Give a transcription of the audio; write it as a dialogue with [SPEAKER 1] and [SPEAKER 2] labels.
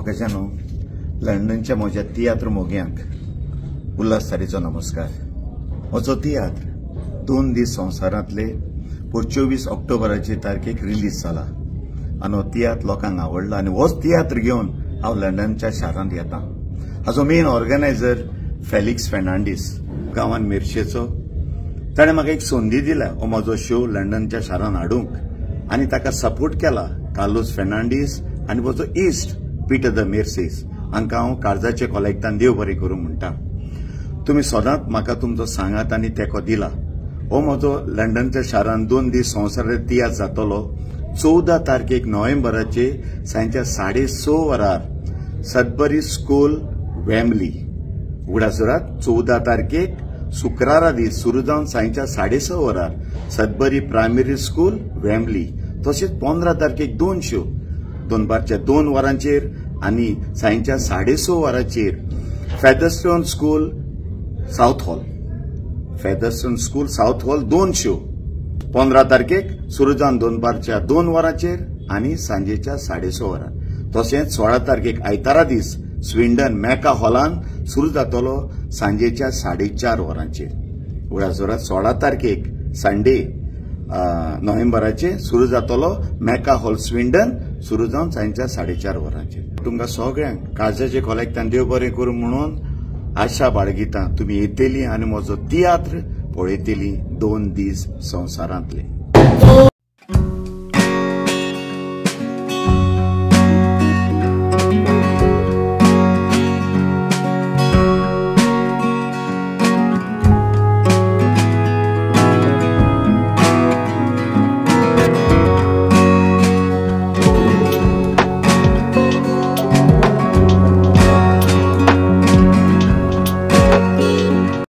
[SPEAKER 1] मोगाच्यानो, लंडनच्या म्हज्या तियात्र मोग्यांक उल्हास तारीचो नमस्कार. म्हजो तियात्र 2 दीस संवसारांतले पूण 24 ऑक्टोबराचे तारखेक रिलीज जाला आनी हो तियात्र लोकांक आवडला आनी होच तियात्र घेवन हांव लंडनच्या शारांत येता. हाचो मेन ऑर्गनायझर फेलिक्स फेर्नांडीस, गांवान मिरशेचो. ताणें म्हाका एक संदी दिल्या हो म्हजो शो लंडनच्या शारांत हाडूंक आनी ताका सपोर्ट केला कार्लोस फेर्नांडीस आनी म्हजो इश्ट पीटर the मेर्सीस हांकां हांव काळजाचे कॉलेक्टान देव बरें करूं म्हणटा. तुमी सदांच म्हाका तुमचो सांगात आनी तेंको दिला. हो म्हजो लंडनच्या शारांत 2 दीस संवसारांत तियात्र जातलो 14 तारखेक नोव्हेंबराचे सांजच्या 6:30 वरार सदबरी स्कूल वेम्बली. उगडास दवरात, 14 तारखेक शुक्रारा दीस सुरू जावन सांजच्या 6:30 वरार सदबरी प्रायमरी स्कूल वेम्बली. तशेंच 15 तारखेक 2 शो दनपारच्या 2 वरांचेर आनी सांजच्या 6:30 वरांचेर Featherstone school Southall, Featherstone school Southall 2 show 15 तारखेक सुरू जावन दनपारच्या 2 वरांचेर आनी सांजेच्या 6:30 वरार. तशेंच 16 तारखेक आयतारा दीस स्विंडन मेका हॉलान सुरू जातलो सांजेच्या 4:30 वरांचेर. उगडास दवरात, 16 तारखेक संडे नोव्हेंबराचे सुरू जातलो मेका हॉल स्विंडन सुरू जावन सांजच्या 4:30 वरांचेर. तुमकां सगळ्यांक काळजाचे कॉलेक्टान देव बरें करूं म्हणून आशा बाळगिता तुमी येतली आनी म्हजो तियात्र पळयतली 2 दीस संवसारांतले.